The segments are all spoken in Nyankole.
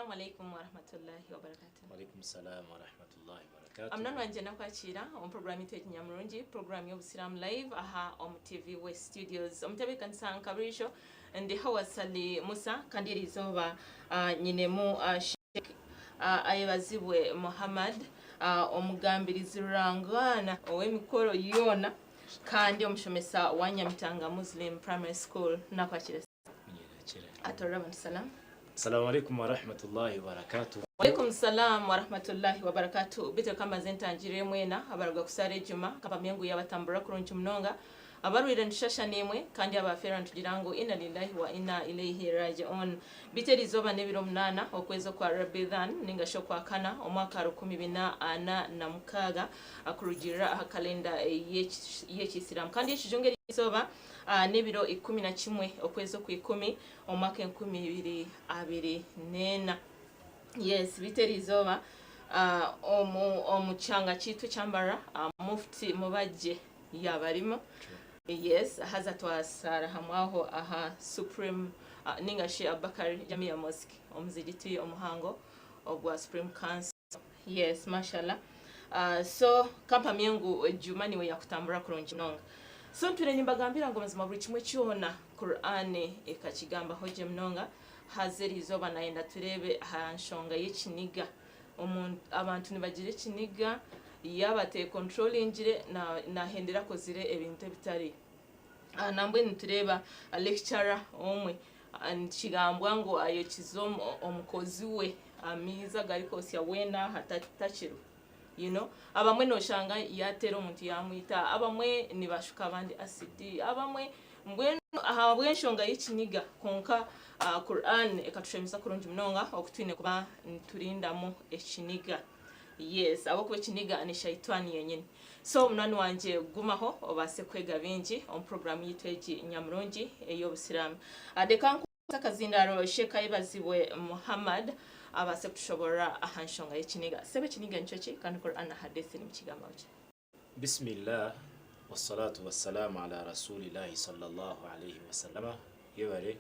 Assalamu alaikum warahmatullahi wabarakatuh. Walaikum salam warahmatullahi wabarakatuh. Munywani wangye nakwakira omu program yitu egi nyamurungi, program y'obusiraamu live aha omu TV West Studios. Omutebeekanisa nka buriijo ndi Hawa Sali Musa kandi eri izooba nyinemu Sheikh Ayebazibwe Muhammad omugambirizi rurangaana ow'emikoro yoona kandi omushomesa wa Nyamitanga Muslim Primary School. Nakwakira. Atorera abantu salamu. Assalamu alaikum warahmatullahi wabarakatuh. Walaikum salam warahmatullahi wabarakatuh. Beitu reka mbanze ntangirire mwena abaruga kusaara ejuma nkabamya ngu yabatambura kurungi munonga. Abarwaire nitushasha naimwe kandi abafeerwa nitugira ngu inna lillahi wa inna ilaihi raji'un. Beitu eriizooba n'ebiro munaana okwezi okwa Rabidhan ninga shi okwakana omwaka 1446 kurugiirira aha kalenda y'ekiisiramu. Kandi ekijungu eriizooba N'ebiro 11 okwezi okw'ikumi omwaka 2024. Yes, beitu eriizooba omu omu kyanga kyaitu ekya Mbarara, Mufti Mubajje yaaba arimu. Yes, haza twasaara hamwe aho aha Supreme ninga shi Abubakar Jamia Mosque, omuzigiti omuhango ogwa Supreme Council. Yes, mashallah. So kampamye ngu Juma niwe yakutambura kurungi munonga. So ntwire nimbagambira ngu mazima buri kimwe kyona Qur'an ekakigambaho gye munonga. Haza eriizooba nayenda tureebe aha nshonga y'ekiniga. Omuntu abantu nibagira ekiniga yaaba atekontrolingire nahendera akozire ebintu ebitari. Nambwenu nitureeba lecturer omwe Nikigambwa ngu ayokize omukozi we amaizi agarikwosya weena aha takiriho. You know? Abamwe noshanga yateera omuntu yamwita, abamwe nibashuka abandi acid, abamwe mbwenu ahabw'enshonga y'ekiniga. Kwonka Quran ekatushemeza kurungi munonga oku twine kuba niturindamu ekiniga. Yes, ahabw'okuba ekiniga ni shaitani yenyini. So munywani wangye gumaho obaase kwega bingi omu puroguraamu yaitu egi nyamurungi ey'obusiraamu. Reka nkwase akazindaaro Sheikh Ayebazibwe Muhammad abaase kutushoboorora aha nshonga y'ekiniga. Sebo ekiniga nikyo ki kandi Quran na Hadith nibikigambaho ki? Bismillah wassalatu wassalamu ala rasulillahi sallallahu alaihi wasallama Yebare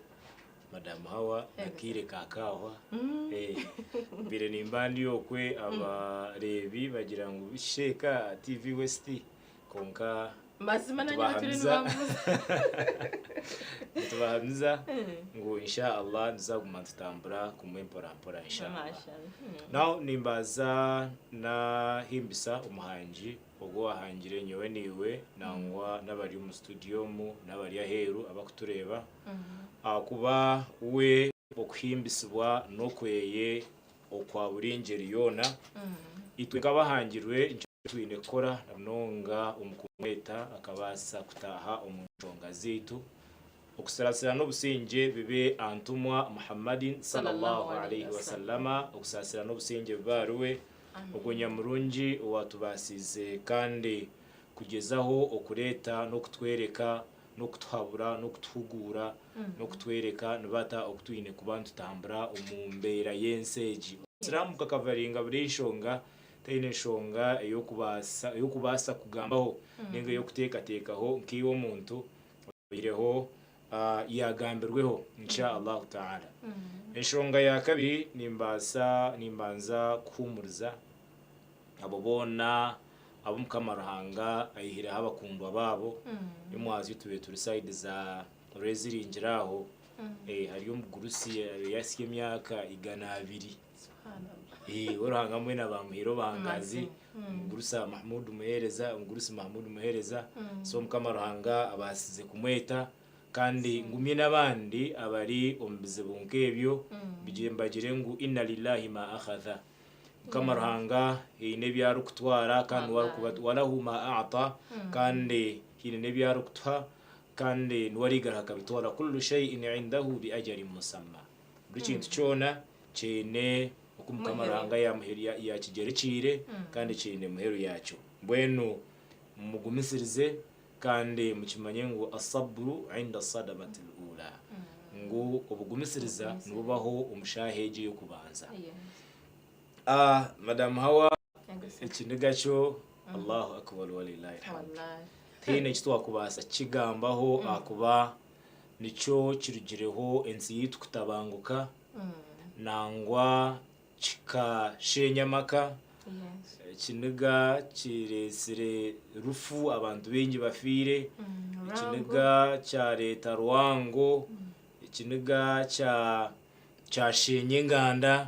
Madam Hawa akaire ka kaahwa mbaire nimba ndi okwe abareebi bagira ngu Sheeka TV West kwonka Mazima nanye batwire nibambuuza. Nitubahamiza ngu insha Allah nituza kuguma nitutambura kumwe mpora mpora insha Allah. Now nimbaza nahimbisa omuhangi Ogwo owahangire nyowe naiwe nangwa n'abari omu studio omu n'abari aheeru abarikutureeba, ahakuba we okuhimbisibwa n'okweye okwa buri ngyeri yoona. Itwe nk'abahangirwe nikyo twine kukora na munonga omu kumweta akabaasa kutaaha omu nshonga zaitu. Okusaasira n'obusingye bibe aha Ntumwa Muhammadin sallallahu alaihi wasallama, okusaasira n'obusingye bibe ahariwe, Ogwo nyamurungi owaatubaasiize kandi kugyezaho okureeta n'okutworeka n'okutuhabura n'okutuhuguura n'okutworeka nibata oku twine kuba nitutambura omu mbeera y'ensi egi. Obusiraamu bukakavaringa buri nshonga, tihaine nshonga ey'okubaasa ey'okubaasa kugambaho nainga ey'okuteekateekaho nkaiwe omuntu Oihireho yaagambirweho Insha Allahu Ta'ala. Enshonga ya kabiri nimbaasa nimbanza kuhuumuriza abo boona abu Mukama Ruhanga aihireho abakundwa baabo. Emwazyo tubaire turi side za Rweziringira aho hariyo omugurusi yahitsya emyaka 200. We Ruhanga mbwenu abamuhaire obuhangazi omugurusi Mahmood Muhereza, omugurusi Mahmood Muhereza. So Mukama Ruhanga abaasize kumweta kandi ngumye n'abandi abari omu bizibu nk'ebyo mbagire ngu inna lillahi ma akhadha. Mukama Ruhanga haine ebi arikutwara kandi niwe arikuba walahu ma a'ta kandi haine n'ebi arikutuha kandi niwe arigaruka akabitwara kullu shay'in indahu bi ajalin musamma. Buri kintu kyona Kiine oku Mukama Ruhanga yaakigyerekiire kandi kiine muheru yaakyo. Mbwenu mugumisirize kandi mukimanye ngu Asabru inda sadamati l-ula, ngu obugumisiriza nibubaho omu shaaha egyo ey'okubanza. Madam Hawa, ekiniga kyo Allahu Akbar walillahi alhamdu. Tihaine eki twakubaasa kukigambaho ahakuba nikyo kirugireho ensi yaitu kutabanguka. Nangwa kikasheenya amaka, ekiniga kireetsire rufu abantu baingi bafiire, ekiniga kyareeta rwango, ekiniga kyasheenya enganda,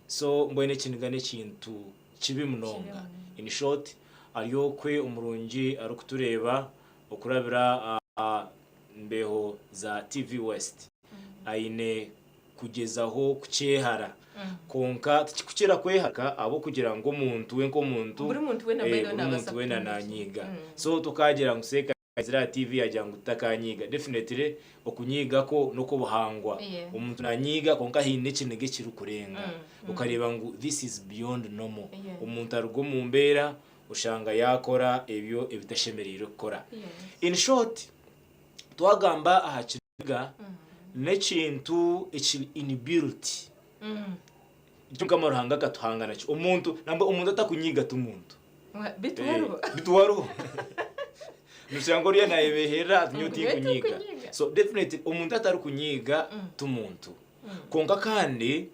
so mbwenu ekiniga n'ekintu kibi munonga. In short ari okwe omurungi arikutureeba okurabira aha mbeho za TV West aine kugyezaho kukyehara kwonka tikikukira kwehara ahabw'okugira ngu omuntu we nk'omuntu Buri muntu weena by the way buri nabaasa muntu weena kutunga nanyiiga so tokagira ngu seeka aizire aha TV yagira ngu tutakanyiiga definitely okunyiiga kwo n'okw'obuhangwa omuntu nanyiiga kwonka haine ekiniga ekirikurenga okareeba ngu this is beyond normal omuntu aruga omu mbeera oshanga yaakora ebyo ebitashemereire kukora in short twagamba aha kiniga n'ekintu ekiri inbuilt ekyo Mukama Ruhanga akatuhanga nakyo. Omuntu nambwa omuntu atakunyiga ti muntu. Bitu hariho. Bitu hariho. Noshanga oriya nayebeherera ati nyowe tinkunyiga. So definitely omuntu atarikunyiga ti muntu. Kwonka kandi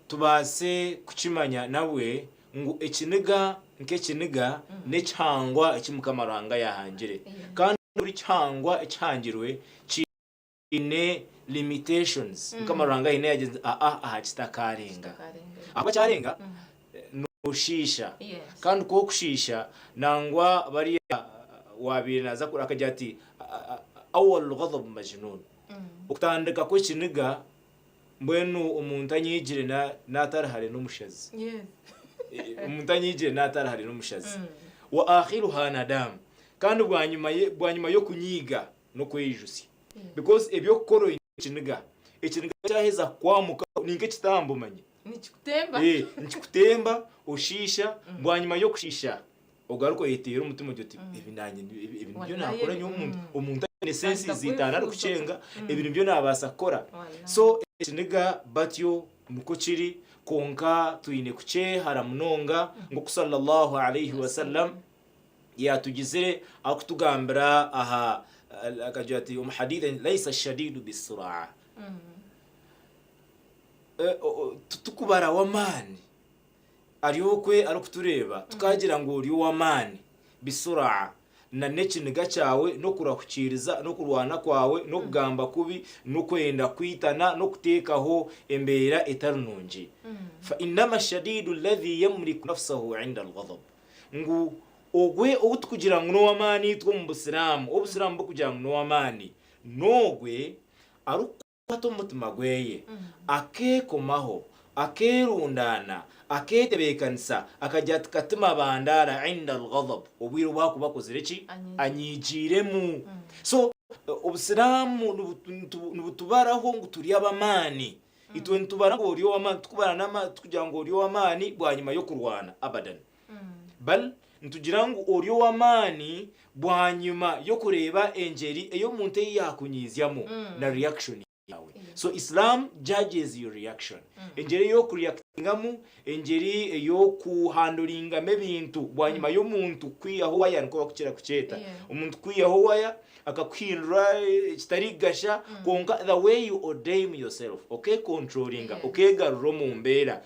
tubaase kukimanya nabwe ngu ekiniga nk'ekiniga n'ekihangwa eki Mukama Ruhanga yaahangire. Kandi buri kihangwa ekihangirwe kiine limitations. Mukama Ruhanga haine yagira ati aa aha kitakaarenga. Ahakuba kyarenga nooshiisha. Kandi ku okushiisha nangwa bariya waabaire naaza akagira ati awal ghadab majnun. Okutandika kw'ekiniga Mbwenu omuntu anyiigire naatari hare n'omushazi. Omuntu anyiigire naatari hare n'omushazi. Wa akhiruha nadamu. Kandi bwanyima bwanyima y'okunyiiga n'okweyijutsya. Because eby'okukora oine ekiniga, ekiniga kyaheza kukwamuka ni nk'ekitambo omanye. Nikikutemba. Nikikutemba oshiisha, bwanyima y'okushiisha Ogaruke oyeteere omutima ogire oti ebi nanye ebi nibyo nakora nyowe omuntu omuntu aine senses itaano arikukyenga ebi nibyo nabaasa kukora so ekiniga batyo nikwo kiri kwonka twine kukyehara munonga nk'oku sallallahu alaihi wasallam yatugizire arikutugambira aha akagira ati omu hadith laisa shadidu bisuraa titukubara w'amaani Ari okwe arikutureeba tukaagira ngu ori ow'amaani, bisuraa, na n'ekiniga kyawe, n'okurahukiiriza, n'okurwana kwawe, n'okugamba kubi, n'okwenda kwitana, n'okuteekaho embeera etari nungi. Fa innama shadiidu alladhi yamliku nafsahu inda alghadab. Ngu ogwe ou tukugira ngu n'ow'amaani itwe omu Busiraamu, ou Obusiraamu burikugira ngu n'ow'amaani, n'ogwe arikukwata Akwata omutima gweye, akeekomaho, akeerundaana, akeetebeekanisa, akagira ati, Katima bandaara inda al-ghadab, obwire obu akuba akozire ki? Anyigiiremu. So, Obusiraamu nibutubaraho ngu turi ab'amaani. Itwe nitubara ngu ori ow'amaani, tikubara n'amaani, tikugira ngu ori ow'amaani bwanyima y'okurwana, abadan. Bal, nitugira ngu ori ow'amaani bwanyima y'okureeba engyeri ei omuntu ei yaakunyiizyamu na reaction yaawe. So Islam judges your reaction. Engyeri ei orikureactingamu, engyeri ei orikuhanduringamu ebintu bwanyima y'omuntu kukwihaho waya nikwo barikukira kukyeta. Omuntu kukwihaho waya akakuhindura ekitarikugasha kwonka the way you ordain yourself, okecontrollinga, okeegarura omu mbeera.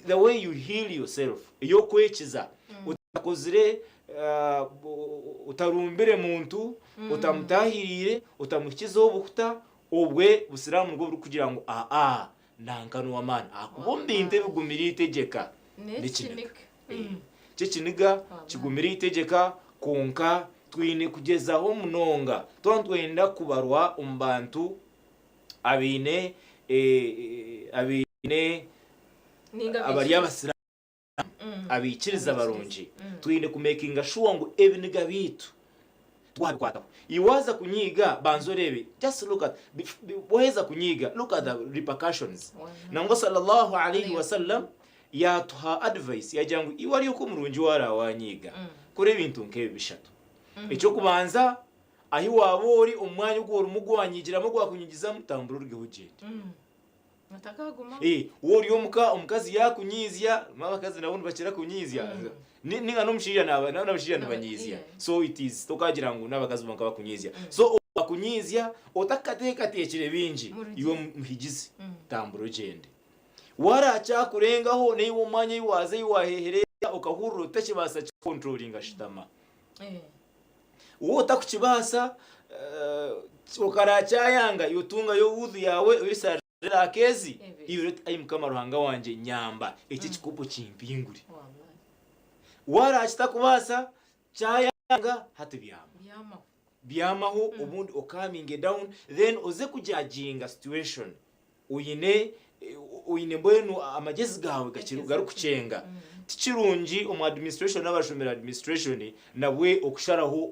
The way you heal yourself, ey'okwekiza otakozire, otarumbire muntu, otamutahiriire, otamuhikizeho obuhuta, obwe busiraamu nibwo burikugira ngu aa nanka n'ow'amaani ahakuba omu bintu ebigumire eitegyeka n'ekiniga. Ky'ekiniga kigumire eitegyeka kwonka twine kugyezaho munonga twaba nitwenda kubarwa omu bantu abaine abaine abari abasiraamu abaikiriza barungi twine kumekinga shuwa ngu ebiniga byaitu twabikwataho. Iwe waaza kunyiiga banza oreebe just look at waheza kunyiiga look at the repercussions. Nangwa sallallahu alaihi wasallam yaatuha advice yagira ngu iwe ari oku omurungi waaraba wanyiiga kora ebintu nk'ebi bishatu. Eky'okubanza Ahi waaba ori, omu mwanya ogu orimu gwanyigiramu gwakunyigizamu, tambura orugeho ogyende. Waaba ori omuka, omukazi yaakunyiizya, abakazi nabo nibakira kunyiizya, ninga n'omushaija naaba n'abashaija nibanyiizya. So it is tokagira ngu n'abakazi bonka bakunyiizya. So waakunyiizya otakateekateekire bingi, iwe muhigize, tambura ogyende. Warakyakurengaho naiwe omwanya ei waaza ei waahehereera okahurira otakibaasa kikontrolinga shutama. Waaba otakukibaasa okarakyayanga iwe tungayo wudhu yaawe oyesarire eraaka ezi iwe oti ai Mukama Ruhanga wangye nyamba eki ekikopo kimpingure. Warakitakubaasa kyayanga hati byama. Byamaho obundi okaminge down then oze kujudginga situation oyine oyine mbwenu amagyezi gaawe garikukyenga. Tikirungi omu administration n'abashomire administration nabwe okusharaho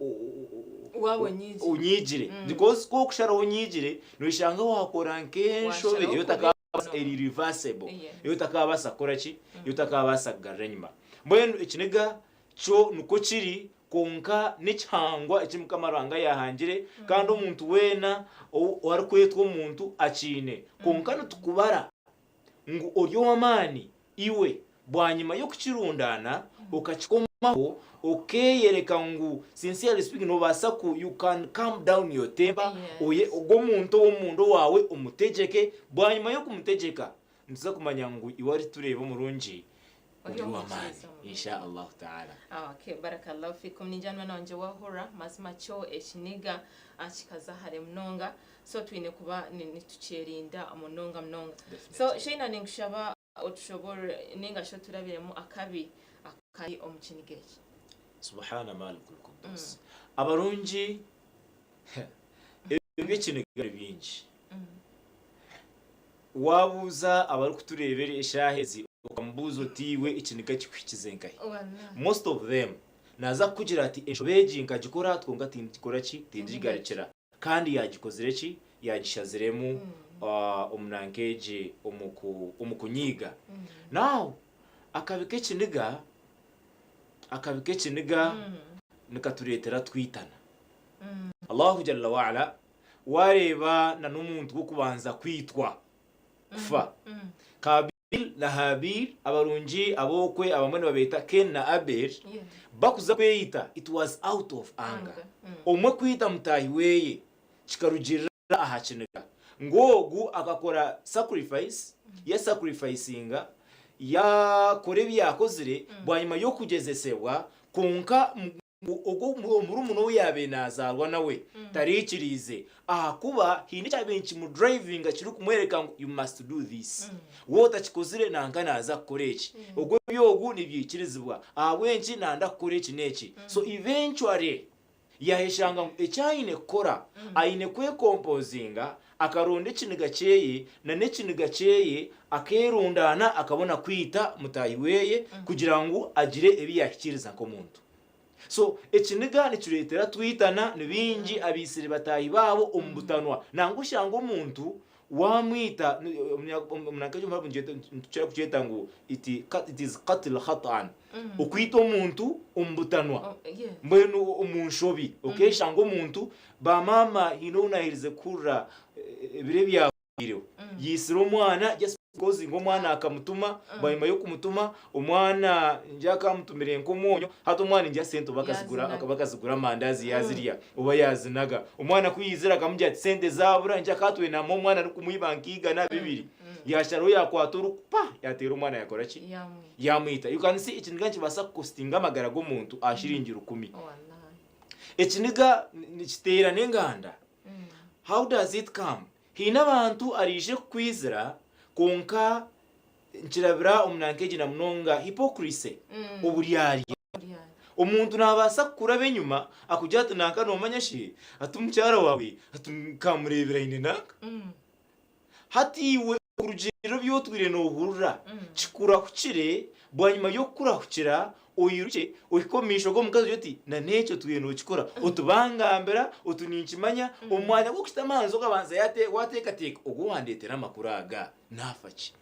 Waaba onyiigire. onyiigire because ku orikusharaho onyiigire noshanga wakora nk'enshobe Washaraho ei kubi otakabaasa eri reversible ei otakabaasa kukora ki ei otakabaasa kugarura enyima. Mbwenu ekiniga kyo nikwo kiri Kwonka n'ekihangwa eki Mukama Ruhanga yaahangire, kandi omuntu weena orikwetwa omuntu akiine. Kwonka nitukubara ngu ori ow'amaani, iwe bwanyima y'okukirundaana okakikomaho, okeeyereka ngu sincerely speaking noobaasa ku you can calm down your temper, oye ogwo omuntu ow'omunda owaawe omutegyeke, bwanyima y'okumutegyeka nituza kumanya ngu iwe aritureeba omurungi Ori ori ow'amaani omwikiriza omurungi. Insha Allahu Ta'ala. Okay, barakallahu fikum ningira mwana wangye wahurra mazima kyo ekiniga ah, kikaza hare munonga so twine kuba ni- nitukyerinda munonga munonga so Definitely. Sheina ninkushaba otushoborore ninga shi oturabiremu akabi akari omu kiniga eki. Subhana Malikul Quddus. Abarungi ebi by'ekiniga ni bingi. Waabuuza abarikutureebera eshaaha ezi okamubuuza oti iwe ekiniga kikuhikize nkahi? Most of them naaza kukugira ati enshobe egi nkagikora kwonka tindigikora ki? Tindigigarukira. Kandi yaagikozire ki? Yaagishaziremu omu nanka egi omu kunyiiga. Now akabi k'ekiniga, akabi k'ekiniga nikatureetera twitana. Allahu Jalla wa'ala Waareeba na n'omuntu w'okubanza kwitwa, kufa. Kabil na Habil, abarungi ab'okwe abamwe nibabeeta Cain na Abel, bakuza kweyita, it was out of anger. Omwe kwita mutaahi weye kikarugiirira aha kiniga. Ngu ogu akakora sacrifice, ya sacrificinga, yakora ebi yakozire bwanyima y'okugyezesebwa, kwonka Ngu ogwo omurumuna ou yaabaire naazaarwa nawe taraikiriize ahakuba haine ekyabaire nikimudrivinga kirikumworeka ngu you must do this. Waaba otakikozire nanka naaza kukora eki. Ogwo eby'ogu nibyaikirizibwa ahabw'enki nanda kukora eki n'eki. So eventually yaayeshanga ngu eki aine kukora aine kwekompozinga akaronda ekiniga kyeye na n'ekiniga kyeye akeerundaana akabona kwita mutaahi weye kugira ngu agire ebi yaahikiiriza nk'omuntu. So ekiniga nikireetera twitana, ni baingi abaitsire bataahi baabo omu butanwa. Nangwa oshanga omuntu waamwita, nitukira kukyeta ngu it is qatl khat'an, okwita omuntu omu butanwa, mbwenu omu nshobi, okeeshanga omuntu, ba maama haine ou naaherize kuhurira ebiro ebya Baireho. Yaitsire omwana just because ngu omwana akamutuma, bwanyima y'okumutuma omwana ngi akamutumire nk'omwonyo, hati omwana ngi esente oba akazigura Yazinaga. akaba akazigura amandazi yazirya oba yazinaga. Omwana ku yaizire akamugira ati sente zabura ngi akatwire namuha omwana arikumwiba nk'eigana bibiri. Yasharaho yakwata oruku pa yateera omwana yakora ki? Yamwita. Yamwita. You can see ekiniga nikibaasa kukostinga amagara g'omuntu aha shiringi rukumi. Wallahi. Ekiniga nikiteera n'enganda. How does it come? Haine abantu araije kukwizira kwonka nkirabira omu nanka egi na munonga hypocrisy, oburyarya. Omuntu nabaasa kukuraba enyima akugire ati nanka nomanya shi ati omukyara waawe ati nkamureebera aine nanka. Hati iwe okurugiirira ebi otwire noohurira, kikurahukire, bwanyima y'okukurahukira, oirukye ohike omu maisho g'omukazi ogire oti, Na n'ekyo otwire nookikora, oti bangambira, oti ninkimanya, omu mwanya gw'okuta amanzi okabanza waateekateeka, ogwo owandeetera amakuru aga naafa ki?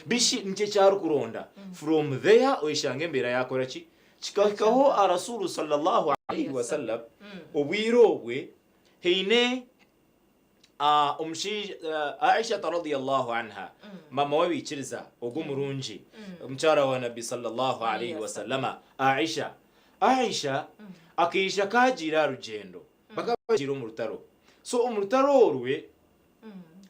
Bishi nikyo eki arikuronda. From there oyeshanga embeera yaakora ki? Kikahikaho Rasuulu sallallahu alaihi wasallam, obwire obwe haine Omushaija Aishata radhiyallahu anha mama w'abaikiriza ogwo omurungi omukyara wa Nabbi sallallahu alaihi wasallama Aisha Aisha akaija kagiire aha rugyendo bakaba bagiire omu rutaro so omu rutaro orwe.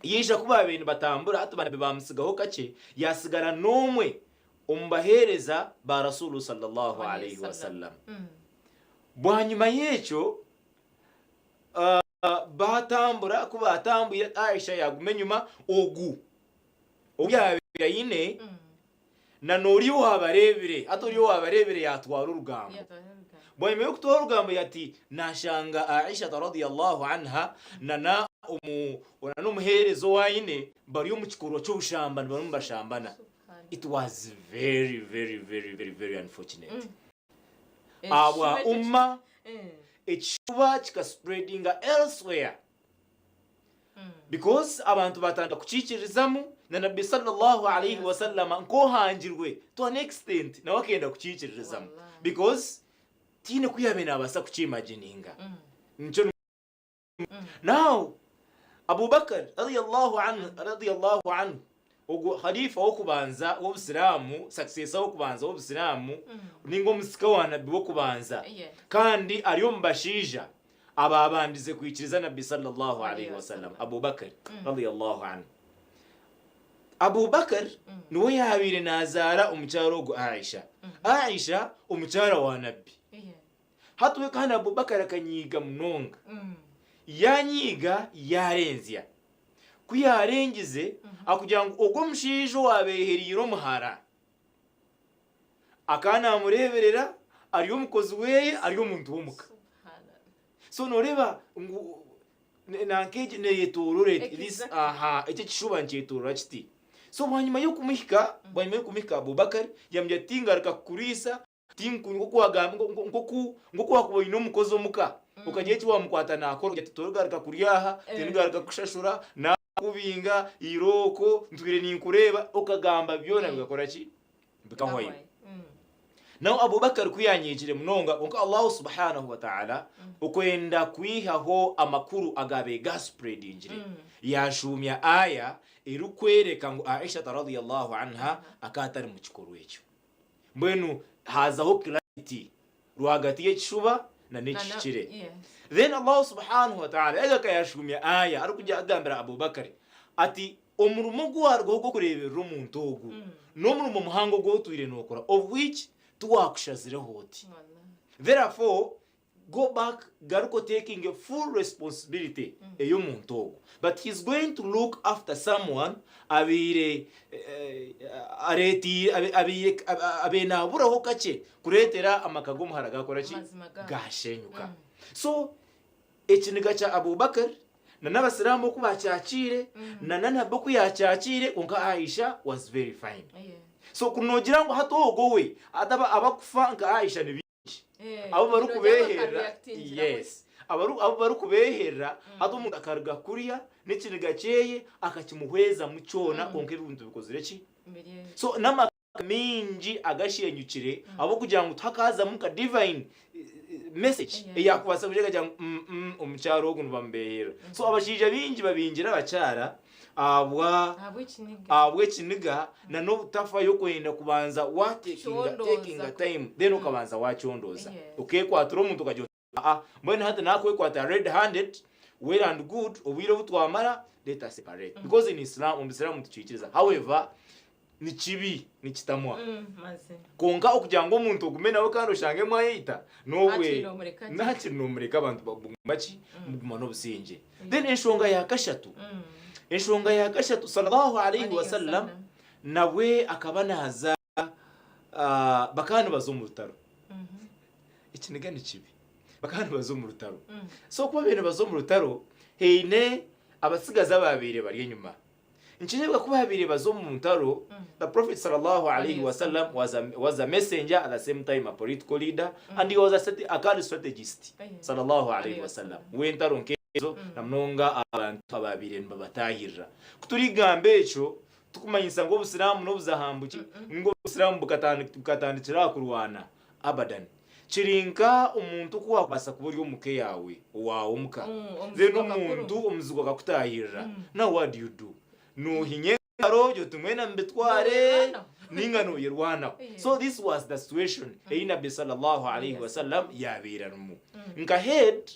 Yaija ku baabaire nibatambura, hati baanabbi baamutsigaho kakye, yaasigara n'omwe omu baheereza ba Rasulu sallallahu alaihi wasallam. Bwanyima y'ekyo, baatambura, ku baatambwire, Aisha yaaguma enyima, ogu ou yaabaire aine na n'oriya owaabareebire, hati oriya owaabareebire yaatwara orugambo. Bwanyima y'okutwara orugambo yati naashanga Aishata radiyallahu anha na na omu na n'omuheereza ou aine bari omu kikorwa ky'obushambani barimu nibashambana. It was very very very very very unfortunate. Ahabwa Ummah ekishuba kikaspreadinga elsewhere. Because abantu batandika kukiikiririzamu na Nabbi sallallahu alaihi wasallama nk'ohangirwe to an extent nawe akenda kukiikiririzamu because tihaine ku yaabaire naabaasa kukiimagininga. Nikyo Now Abubakar radiyallahu anhu radiyallahu anhu ogwo khalifa w'okubanza w'obusiraamu successor w'okubanza w'obusiraamu ninga omusika wa Nabbi w'okubanza kandi ari omu bashaija abaabandize kwikiriza Nabbi sallallahu alaihi wasallam, Abu Bakr radiyallahu anhu. Abu Bakr niwe yaabaire naazaara omukyara ogu Aisha. Aisha omukyara wa Nabbi. Hati we kandi Abu Bakr akanyiiga munonga. Yaanyiiga yaarenzya. Ku yaarengize akugira ngu ogwo omushaija owaabeehereire omuhara Akaba naamureeberera ari omukozi we, ari omuntu w'omuka. So nooreeba ngu nanka egi neeyetoorora eti this aha eki ekishuba nikyetoorora kiti. So bwanyima y'okumuhika, bwanyima y'okumuhika Abubakar yaamugira ati tingaruka kukuriisa, tinku nk'oku waagamba nk'oku nk'oku waakuba oine omukozi omuka okagira eki waamukwata naakora okagira oti torigaruka kurya aha, tindigaruka kukushashura, naakubinga, irooko, ntwire ninkureeba, okagamba byona bikakora ki? Bikahwayo. Nawe Abubakar ku yanyiigire munonga, kwonka Allahu subhanahu wa ta'ala okwenda kwihaho amakuru agaabaire gaaspreadingire, yaashuumya aya erikworeka ngu Aishata radhiyallahu anha akaba atari mu kikorwa ekyo. Mbwenu haazaho clarity rwagati y'ekishuba na n'ekihikire. Then Allahu subhanahu wa ta'ala yagaruka yaashuumya aya arikugira agambira Abubakar ati, Omurimo ogu waarugaho ogw'okureeberera omuntu ogu n'omurimo muhango ogu otwire nookora, of which tiwaakushazireho oti. Therefore, go back, garuka otekinge full responsibility ey'omuntu ogu. But he's going to look after someone abaire areeteire, abaire abaire naaburaho kakye kureetera amaka g'omuhara gaakora ki? Gaashenyuka. So, Ekiniga kya Abu Bakr na n'abasiraamu oku baakyakiire na na Nabbi oku yaakyakiire kwonka Aisha was very fine. So ku noogira ngu hati ogwo we hati aba abakufa nka Aisha ni baingi abu barikubeeherera yes abaru abu barikubeeherera hati omuntu akaruga kuriya n'ekiniga kyeye akakimuhwezamu kyona kwonka ebintu bikozire ki? So n'amaka maingi agashenyukire ahabw'okugira ngu tihakaazamu nka divine message eyakubaasa kugira ekagira ngu mm omukyara ogu nibamubeeherera. So abashaija baingi babingira abakyara ahabwa ahabw'ekiniga na n'obutafayo kwenda kubanza watekinga takinga time then okabanza wakyondooza. Okeekwatira omuntu okagira oti aa mbwenu hati naakwekwata red handed well and good obwire obu twamara let us separate because in Islam omu busiraamu nitukikiriza however ni kibi nikitamwa kwonka okugira ngu omuntu ogume nawe kandi oshange mwayeita n'obwe nakiri nomureka abantu baguma ki muguma n'obusingye then enshonga ya kashatu enshonga ya kashatu sallallahu alaihi wasallam nabwe akaba naza bakaba nibaza omu rutaro ekiniga ni kibi bakaba nibaza omu rutaro so ku babaire nibaza omu rutaro haine abatsigazi abaabaire bari enyima nikireebeka ku baabaire baza omu ntaro the prophet sallallahu alaihi wasallam was a, was a messenger at the same time a political leader and he was a, strate- akaba ari strategist sallallahu alaihi wasallam w'entaro nk'ezo na munonga abantu abaabaire nibabatahirira ku turigamba ekyo Tikumanyisa ngu Obusiraamu n'obuzahambuki, ngu Obusiraamu bukatandikira aha kurwana. Abadan. Kiri nka omuntu ku wakubaasa kuba ori omuka eyaawe, owaawe omuka, then omuntu omuzigu akakutaahirira. Now what do you do? Noohinya engaro ogira oti mwena mubitware, ninga nooyerwanaho. So this was the situation ei Nabbi sallallahu alaihi wasallam yaabaire arimu. Nka head.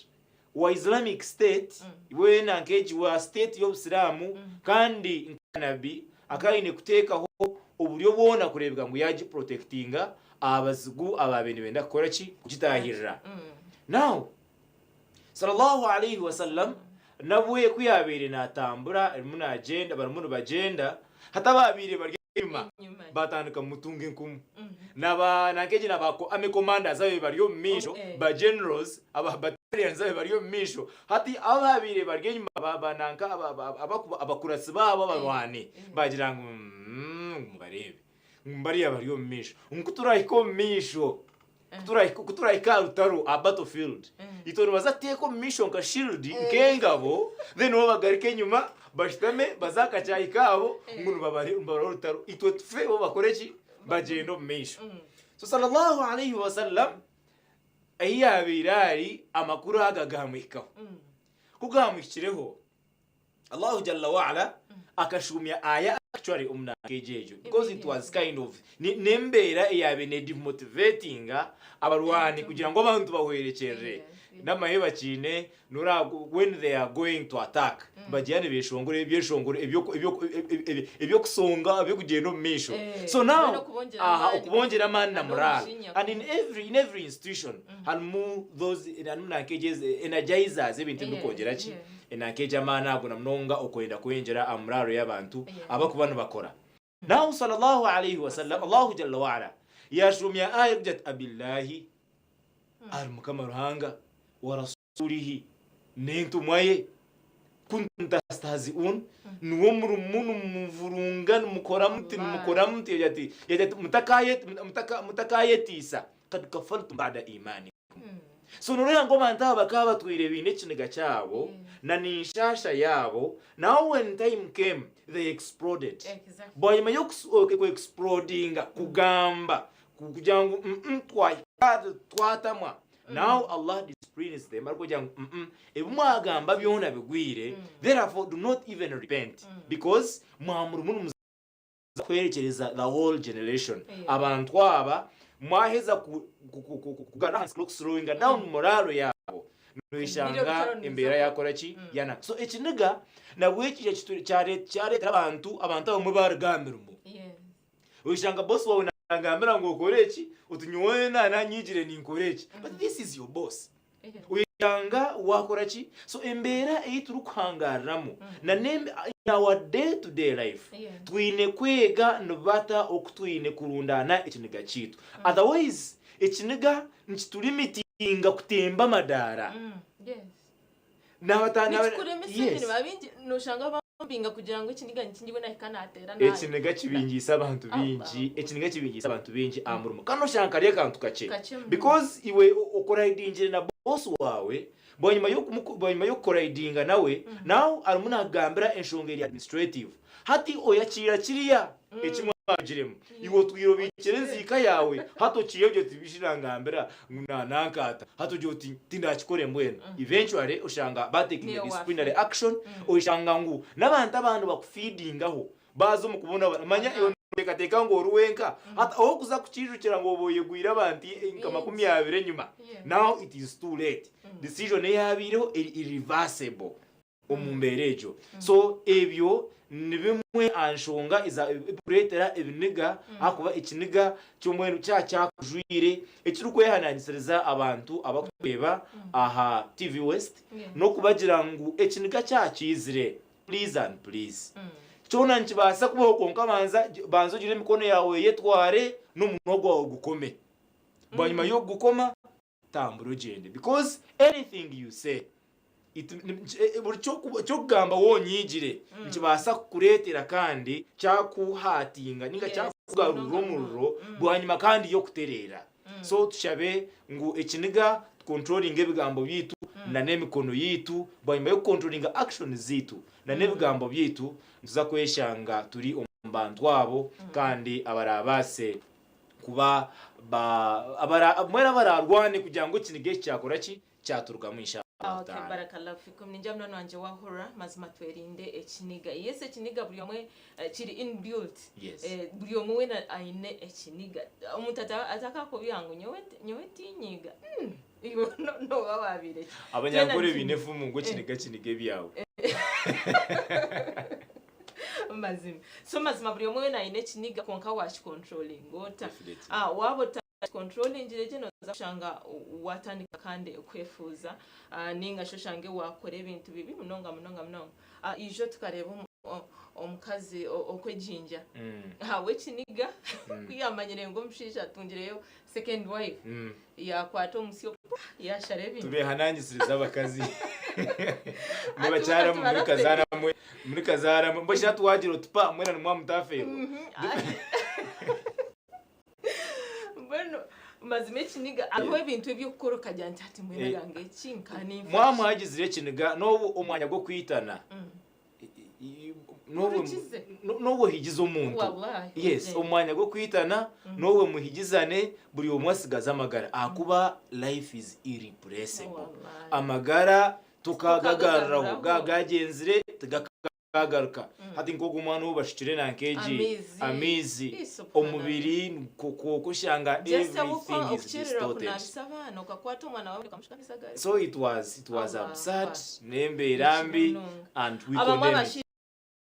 Wa Islamic State weena nk'egi wa state y'obusiraamu kandi nka Nabbi akaba aine kuteekaho oburyo bwona kureebeka ngu yaagiprotectinga aha bazigu abaabaire nibenda kukora ki? Kugitaahirira. Now, Sallallahu alaihi wasallam nabwe ku yaabaire naatambura arimu naagyenda barimu nibagyenda hati abaabaire bari enyima Enyima. batandika kumutunga enkumu naba nankegi na ba army commanders ababaire bari omu maisho Oh, eh. ba generals aba battalions ababaire bari omu maisho hati ababaire bari enyima ba ba nanka aba- aba- abaku- abakuratsi baabo abarwani Eh. bagira ngu "Mm, ngu mubareebe ngu bariya bari omu maisho ngu ku turahika omu maisho Ku turahika ku turahika aha rutaro aha battlefield itwe nibaza kuteeka omu maisho nka shield nk'engabo then bo bagaruke enyima bashutame baze aha kacaayi kaabo ngu nibabare nibarora orutaro itwe tufe bo bakore ki bagyende omu maisho so sallallahu alaihi wasallam ahi yaabaire ari amakuru aga gaamuhikaho ku gaamuhikireho Allahu Jalla wa'ala akashuumya aya actually omu nanka egyo egyo because it was kind of ni- n'embeera eyaabaire nedemotivatinga abarwani kugira ngu abantu bahwerekyerere Yes, n'amahe bakiine nora when they are going to attack bagira nibeshongora ebyeshongoro ebyo- ebyo- ebyo- ebyokusonga ebyokugyenda omu maisho Eh, so now mbwenu okubongyera aha amaani okubongyera amaani na na morale n'omujinya. and in every institution harimu those harimu nanka egyo energizers ebintu Yeah, ebikwongyera ki yeah. Enanka egyo amaani ago na munonga okwenda kwengyera aha muraaro y'abantu Yeah. abakuba nibakora. Nahu sallallahu alaihi wasallam Allahu jalla wa'ala yashuumya aya erikugira ati abillahi ahari Mukama Ruhanga wa rasuulihi n'entumwa ye kuntum tastahzi'un niwe murimu nimuvurunga nimukora muti nimukora muti yagira ati yagira ati mutakaye mutaka mutakayetiisa kad kafartum ba'da imanikum So noreeba ngu abantu aba bakaba batwire baine ekiniga kyabo na n'enshasha yaabo, now when time came they exploded. Exactly. Bwanyima y'oku explodinga kugamba kugira ngu mm twahika twatamwa now Allah disciplines them arikugira ngu ebi mwagamba byona bigwire therefore do not even repent because mwamurimu nimuza kuhwerekyereza the whole generation abantu aba mwaheza kuslowinga down morale yaabo noyeshanga embeera yakora ki yanaka so ekiniga nabwo ekija kyareetera abantu abantu abamwe baruga aha mirimo oyeshanga boss wawe nagambira ngu okore eki oti nyowe nanyigire ninkora eki but this is your boss Oyanga wakora ki? So embeera ei turikuhangariramu na n'embe in our day to day life twine kwega nibata oku twine kurundaana ekiniga kyaitu. Otherwise ekiniga nikiturimitinga kutemba amadaara. Nikikuremesa emirimo. Abaingi noshanga bambinga kugira ngu ekiniga nikingi we nahika nateera nabi. Ekiniga kibingiise abantu baingi, ekiniga kibingiise abantu baingi aha murimo. Kandi noshanga kari akantu kakye. Kakye munonga. Because iwe okoraidingire na boss waawe, bwanyima y'okumu bwanyima y'okukoraidinga nawe, now arimu nakugambira enshonga eri administrative. Hati oyakiira kiriya eki mwagiremu. Iwe otwire obiikire enziika yaawe, hati okiihe ogire oti bishi nangambira ngu nanankaata, hati ogire oti tindakikore mbwenu. Eventually oshanga batekinga Niiwe disciplinary waafa. action, oshanga ngu n'abantu abandi bakufeedingaho baaza omu kubonabona. Manya iwe nooteekateeka ngu ori wenka, hati ahu orikuza kukiijukira ngu oba oyegwire abantu nka 20 enyima, now it is too late. Decision eyaabaireho eri irreversible. omu mbeera egyo. So ebyo ni bimwe aha nshonga ebirikureetera ebiniga ahakuba ekiniga ky'ombwenu kyaba kyakujwire. Ekirikwehanangisiriza abantu abarikutureeba aha TV West n'okubagira ngu ekiniga kyaba kiizire please and please kyona nikibaasa kubaho kwonka banza banza ogire emikono yaawe oyetware n'omunwa gwawe gukome. Bwanyima y'okugukoma tambura ogyende because anything you say it, buri ky'okugamba wonyigire nikibaasa kukureetera kandi kyakuhatinga ninga kyakugarurira omuriro bwanyima kandi y'okutereera so tushabe ngu ekiniga tukontrolinge ebigambo byaitu na n'emikono yaitu bwanyima y'okukontrolinga actions zaitu na n'ebigambo byaitu nituza kweshanga turi omu bantu abo kandi abarabaase kuba ba abara mbwenu abararwane kugira ngu ekiniga eki kyakora ki kyaturugamu insha Allah Okay, ta'ala. barakallahu fikum ningira munywani wangye wahurira mazima twerinde ekiniga yes ekiniga buri omwe eh, kiri inbuilt Yes. Eh, buri omwe wena aine ekiniga omuntu ata- atakakubiha ngu nyowe nyowe tinyiga mm. Iwe nooba waabaire ki? Abanyankore baine efumu ngu ekiniga kiniga ebyawe. Mazima. So mazima buri omwe weena aine ekiniga kwonka waakikontrolinga ota? Waaba otakikontrolingire gye nooza kushanga waatandika kandi kwefuuza nainga shi oshange waakora ebintu bibi munonga munonga munonga. Ijo tukareeba omukazi okwejinja ahabw'ekiniga ku yaamanyire ngu omushaija atungireyo second wife yaakwata omusyo pa yaashara ebintu. Tubehanangisirize abakazi nibakyara muri kazaara mwe muri kazaara mwe mbwenu hati wagira oti pa mwena nimwaba mutafeerwa. Mbwenu mazima ekiniga hariho ebintu eby'okukora okagira nti hati mbwenu erange eki nka ninfa Mwaba ki? mwagizire ekiniga n'obu omwanya gw'okwitana n'obu Murukize. n'obu ohigize omuntu Wallahi. yes Eh. omwanya gw'okwitana n'obu muhigizane buri omwe asigaze amagara ahakuba life is irreplaceable Wallahi. amagara tukagagaruraho Tukagagaruraho. gagagyenzire tigaka Gaagaruka. Hati nk'ogu omwana ou bashukire nanka egi Amaizi. amaizi Ii, subhanallah. omubiri kwonka oshanga Just ahabw'okuba everything is okukyerererwa distorted. kunaabisa abaana okakwata omwana waawe okamushuka amaizi agari. So it was it was Allah absurd Akbar. n'embeera Ni mbi kibi munonga. and we Abamwe condemn it.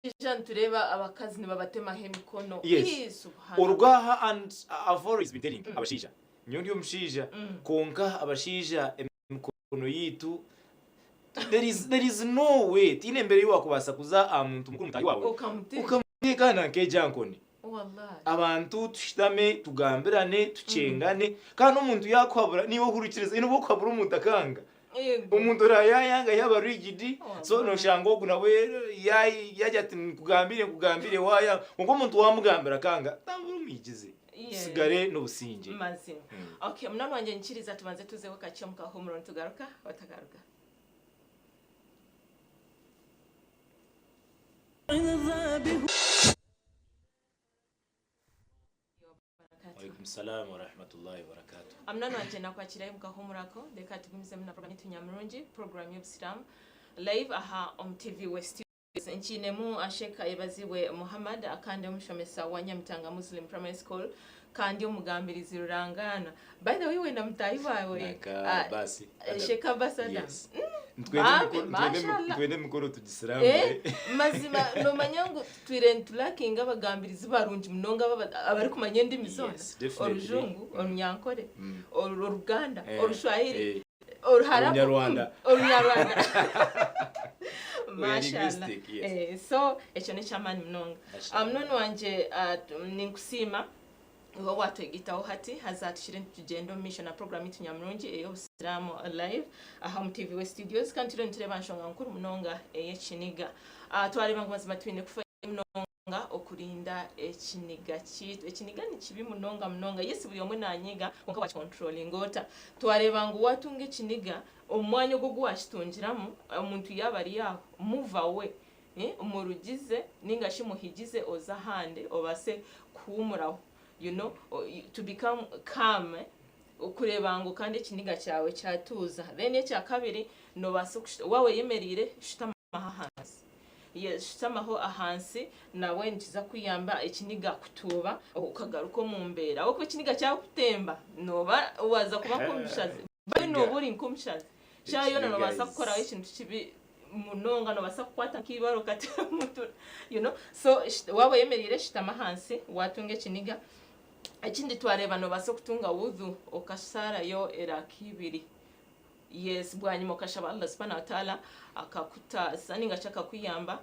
abashaija nitureeba abakazi nibabatemaho emikono. Yes. Ii, subhanallah. Oruga aha and I've always been telling abashaija nyowe ndi omushaija kwonka abashaija emikono yaitu there is, there is no way tihaine embeera ei waakubaasa kuza aha muntu mukuru mutaahi waawe Okamuteeka. okamuteeka na nk'egya nkoni. Wallahi. Abantu tushutame tugambirane tukyengane kandi omuntu yaakuhabura niiwe ohurikiriza haine obu orikuhabura omuntu akanga. Yego. Omuntu oraabe yaayanga yaaba rigid so Wallahi. nooshanga ogu nawe yaagira ati nkugambire nkugambire waayanga kwonka omuntu waamugambira akanga tambura omwigize. Yes. Tusigare n'obusingye. Mazima. Okay, munywani wangye nyikiriza tubanze tuzeho kakye omu kahuumuro nitugaruka otagaruga. Walaikum salaam wa rahmatullahi wa barakatuh. Munywani wangye nakwakirayo omu kahuumuro ako reka tugumizemu na program yaitu nyamurungi program y'obusiraamu live aha omu TV West. Nkiinemu Sheikh Ayebazibwe Muhammad kandi omushomesa wa Nyamitanga Muslim Primary School kandi omugambirizi rurangaanwa. By the way iwe na mutaahi waawe Nanka Abbas Adam. Sheikh Abbas Adam. Yes. Nitwenda Bambi, mashallah. nitwenda emikoro tugisiraamure. Eh, mazima nomanya ngu tutwire nitulakinga abagambirizi barungi munonga abarikumanya endimi zoona. Yes, definitely. Orujungu, Orunyankore, Oruganda, Eh, Orushwahili. eh. Oruharabu, Orunyarwanda. Orunyarwanda. We are Mashallah. linguistic, yes. Eh, so ekyo n'eky'amaani munonga. Mashallah. Munoni wangye ninkusiima iwe owaatwegitaho hati haza tukire nitugyenda omu maisho na program yaitu nyamurungi ey'obusiraamu live aha omu TV West Studios kandi turiyo nitureeba nshonga nkuru munonga ey'ekiniga. Twareeba ngu mazima twine kufayo munonga okurinda ekiniga kyaitu. Ekiniga ni kibi munonga munonga. Yes buri omwe nanyiga kwonka wakikontrolinga ota? Twareeba ngu watunga ekiniga, omu mwanya ogu ogu wakitungiramu, omuntu yaaba ari aho, move away. Murugize ninga shi muhigize oze ahandi obaase kuhuumuraho you know, to become calm kureeba ngu kandi ekiniga kyawe kyatuuza. Then ekyakabiri, nobaasa waaba oyemereire shutama. Ahansi. Yes, shutamaho ahansi nawe nikiza kukuyamba ekiniga kutuuba okagaruka omu mbeera. Ahabw'okuba ekiniga kyakutemba nooba waaza kuba nk'omushazi. Mbwenu nooba ori nk'omushazi. Shaaha yoona noobaasa kukoraho ekintu kibi munonga, noobaasa kukwata nk'eibaare okateera omuntu, you know. So waaba oyemereire shutama ahansi waatunga ekiniga. Ekindi twareeba noobaasa kutunga wudhu okashaarayo eraaka ibiri. Yes bwanyima okashaba Allah subhanahu wa ta'ala akakutaasa ninga shi akakuyamba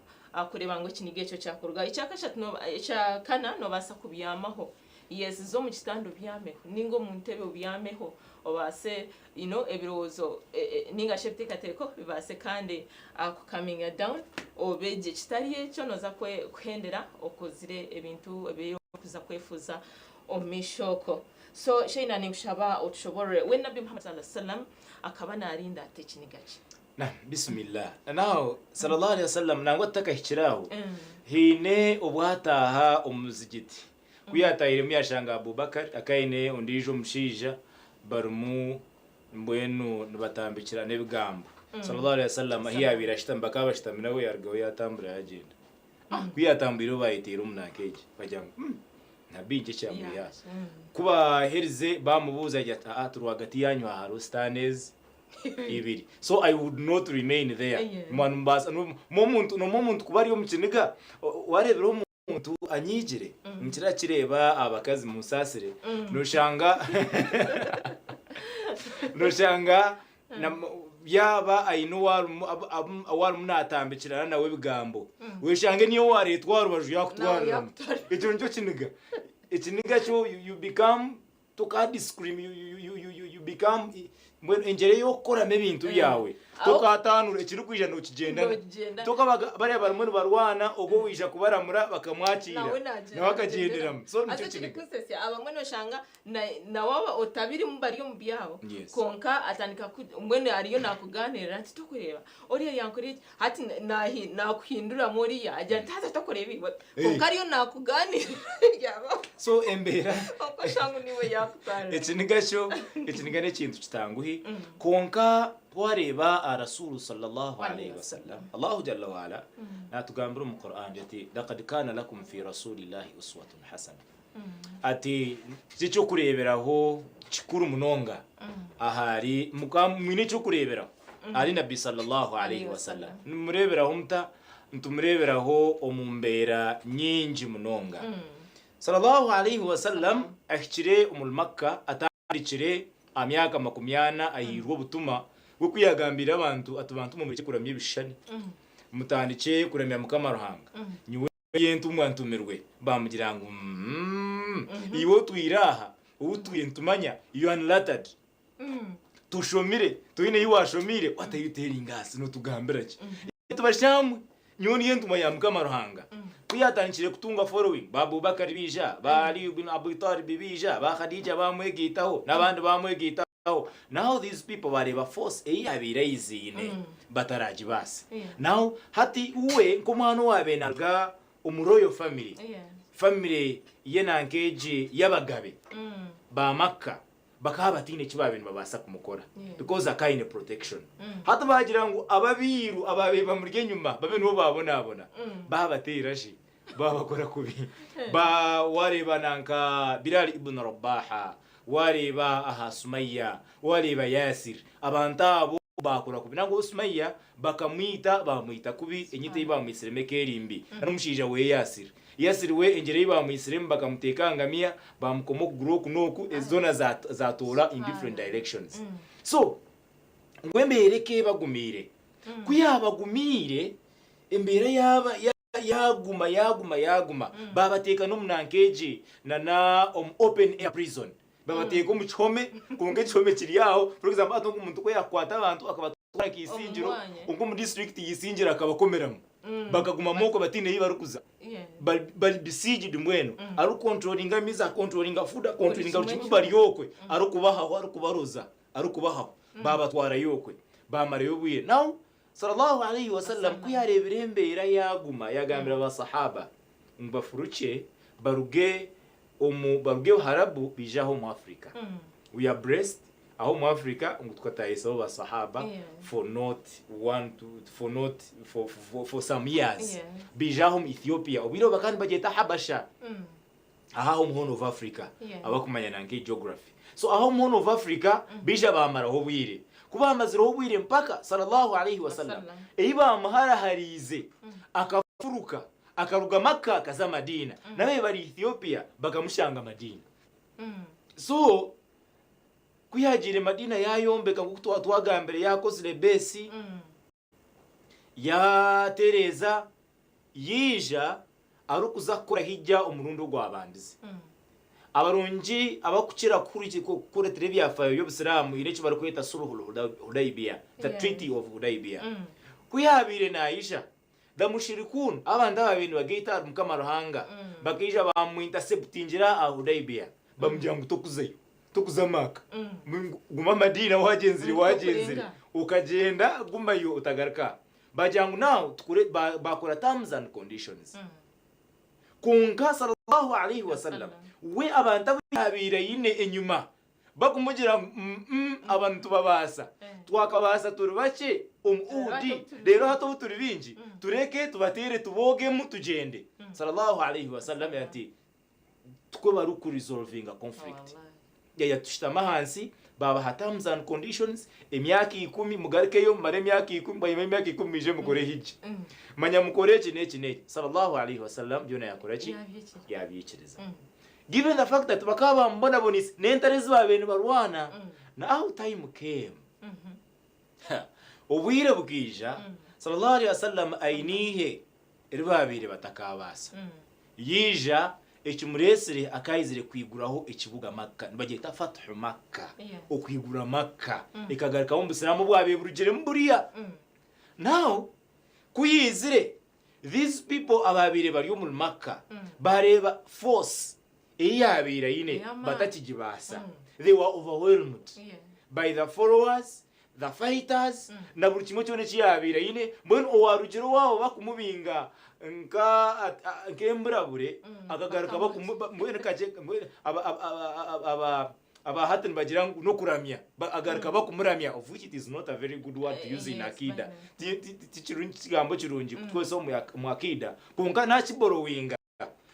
kureeba ngu ekiniga ekyo kyakurugaho. Ekyakashatu ekyakana nobaasa kubyamaho. Yes za omu kitanda obyameho ninga omu ntebe obyameho obaase you know ebirowoozo ninga shi ebiteekateeko bibaase kandi kukaminga down obe gye. Kitari ekyo noza kuhendera okozire ebintu ebi orikuza kwefuuza omu maisho okwo. So Sheina ninkushaba otushoborore we Nabbi Muhammad sallallahu alaihi wasallam akaba narinda ata ekiniga kye? Naam, Bismillah. Now, sallallahu alaihi wasallam nangwa tutakahikire aho, haine obu ataaha omu muzigiti. Ku yaataahiremu yaashanga Abubakar akaba aine ondiijo omushaija barimu mbwenu nibatambikirana ebigambo. Sallallahu alaihi wasallam ahi yaabaire ashutami bakaba bashutami nawe yaarugaho yaatambura yaagyenda. Ku yaatambwireho baayeteera omu nanka egi bagira ngu. Nabbi nikyo ekyamwiha aha. Ku baaherize baamubuuza agira ati, Aa, turi rwagati yaanyu aha hariho sitaane ezi ibiri. So I would not remain there. Yeah. Mwaba nimubaasa, n'omuntu n'omuntu kuba ari omu kiniga, waareebera omuntu anyiigire, nikira kireeba abakazi munsaasire, noshanga noshanga yaaba aine ou arimu ou arimu naatambikirana nawe ebigambo, oshange niyo waareetwa aha rubaju yaakutwariramu. Ekyo nikyo kiniga. Ekiniga kyo you become tokaadiscrim you become mbwenu engyera ey'okukoramu ebintu byawe tokaataanura ekirikwija nookigyendana. Tokabaga bariya barimu nibarwana ogwo owaija kubaramura bakamwakiira nawe akagyenderamu. So nikyo kiniga. Abamwe noshanga Na waaba otabirimu bari omu byabo Yes. kwonka atandika ku mbwenu ariyo nakuganirira ati tokureeba oriya yankorera eki hati nahi nakuhinduramu oriya agira ati haza tokureeba iwe Eh. kwonka ariyo nakuganirira yaba So embeera kwonka oshanga ngu niiwe yakutwarira. ekiniga kyo ekiniga n'ekintu kitanguhi kwonka twareeba aha Rasuulu sallallahu alaihi wasallam Allahu jalla waala natugambira omu Quran ati laqad kana lakum fi rasulillahi uswatun hasana Ati, Ky'eky'okureeberaho kikuru munonga ahari mukaba mwine eky'okureeberaho ahari Nabbi sallallahu alaihi wasallam. Nimumureeberaho muta? Nitumureeberaho omu mbeera nyingi munonga. Sallallahu alaihi wasallam ahikire omuri Makka atandikire aha myaka 40 ahairwe obutuma bw'oku yaagambiire abantu ati, Bantu mwe murekye kuramya ebishushani, mutandikye kuramya Mukama Ruhanga. Nyowe Entumwa ntumirwe, baamugira ngu, Mm, iwe otwire aha, ou twire nitumanya, you are unlettered. Tushomire, toine ei waashomiire, what are you telling us? Nootugambira ki? Tubashamwe, nyowe ndi entumwa ya Mukama Ruhanga. Ku yaatandikire kutunga following, ba Abubakar baija, ba Ali bin Abi Talib baija, ba Khadija baamwegaitaho, n'abandi baamwegaitaho. Now these people bareeba force ei yaabaire aiziine bataragibaasa. Now hati we nk'omwana owaabaire naaruga omu royal family, family ye nanka egi y'abagabe ba Makka bakaba bataine eki baabaire nibabaasa kumukora because akaba aine protection. Hati baagira ngu ab'abairu abaabaire bamuri enyima babe nibo baabonabona, baabateera shi, baabakora kubi. Ba waareeba nanka Bilal ibn Rabaha, Wareeba aha Sumayya, wareeba Yasir, abantu abo baakora kubi. Nangwa Sumayya bakamwita, baamwita kubi, enyito ei baamwitsiremu eka eri mbi. N'omushaija we Yasir. Yasir we engyera ei baamwitsiremu bakamuteeka aha ngamiya, baamukoma okuguru oku n'oku, zoona zaatoora in different directions. So, ngu embeera eka ebagumiire. Ku yaabagumiire, embeera yaaba. Yaaguma, yaaguma, yaaguma. Baabateeka n'omu nanka egi, na na omu open air prison. Babateeka omu kihome, kwonka ekihome kiri aho. For example, hati omuntu ku yaakukwata abantu akabatwara nka Isingiro, Omu mwanya. nka omu district ya Isingiro akabakomeramu. Bakagumamu okwo bataine ei barikuza. Bari bari besieged mbwenu. Arikukontrolinga amaizi, akontrolinga food, akontrolinga buri kimwe kimwe bari okwe. Arikubahaho, arikubaroza, arikubahaho. Baabatwarayo okwe. Baamarayo obwire. Now, Sallallahu alaihi wasallam ku yaareebire embeera yaaguma, yaagambira ba Sahaba ngu bafurukye baruge omu baruge Buharabu baije aha omu Africa. We are blessed aha omu Africa ngu tukataahisaho ba Sahaba for not one to for not for for for some years. Baija aha omu Ethiopia, obwire obwo bakaba nibagyeta Habasha. Aha omu Horn of Africa abakumanya nanka geography. So aha omu Horn of Africa baija baamaraho obwire. Ku baamazireho obwire mpaka sallallahu alaihi wasallam ei baamuharahariize akafuruka akaruga Makka akaza Madiina. N'ababaire bari Ethiopia bakamushanga Madiina. So ku yaagiire Madiina yaayombeka nk'oku twagambire yaakozire base. Yaatereeza yaija arikuza kukora hijja omurundi ogwabandize. Abarungi abarikukira kukureetera ebyafaayo by'obusiraamu haine eki barikweta Sulhul Hudaybiyah, the Treaty of Hudaybiyah. Ku yaabaire naija, the mushrikuun, abantu abaabaire nibagaita ahari Mukama Ruhanga, bakaija baamuinterceptingira aha Hudaybiyah, bamugira ngu tokuzayo. Tokuza Maaka. Guma Madiina wagyenzire wagyenzire okagyenda gumayo otagaruka. Bagira ngu now tukore bakora terms and conditions. Kwonka sallallahu alaihi wasallam we abantu abu yabaire aine enyima bakumugira ngu mm aba nitubabaasa twakabaasa turi bakye omu Uhudi reero hati obu turi baingi tureke tubateere tuboogemu tugyende. Sallallahu alaihi wasallam ati. Tikwo barikuresolvinga conflict. Yaya tushutame ahansi babaha terms and conditions emyaka ikumi mugarukeyo mumare emyaka ikumi bwanyima y'emyaka ikumi mwije mukore hijja. Manya mukore eki n'eki n'eki. Sallallahu alaihi wasallam byona yakora ki? Yabyikiriza. Given the fact that bakaba bamubonabonise n'entare ezi baabaire nibarwana, now time came. Obwire bukaija Sallallahu alaihi wasallam aine eihe eri baabaire batakaabaasa. Yaija ekimureetsire akaayizire kwiguraho ekibuga Makka, nibagyeta Fathu Makka, okwigura Makka ekagarukamu obusiraamu obwabaire burugiremu buriya. Now ku yaizire these people abaabaire bari omuri Makka baareeba force ei yaabaire aine batakigibaasa. They were overwhelmed by the followers, the fighters na buri kimwe kyona eki yaabaire aine. Mbwenu owaarugire owaabo bakumubinga nka nk'emburabure akagaruka bakumu mbwenu kakye mbwenu aba aba aba aba hati nibagira ngu n'okuramya agaruka bakumuramya of which it is not a very good word to use in Akida. Ti ti ti kirungi kigambo kirungi kutukozesa omu Akida kwonka nakiborrowinga.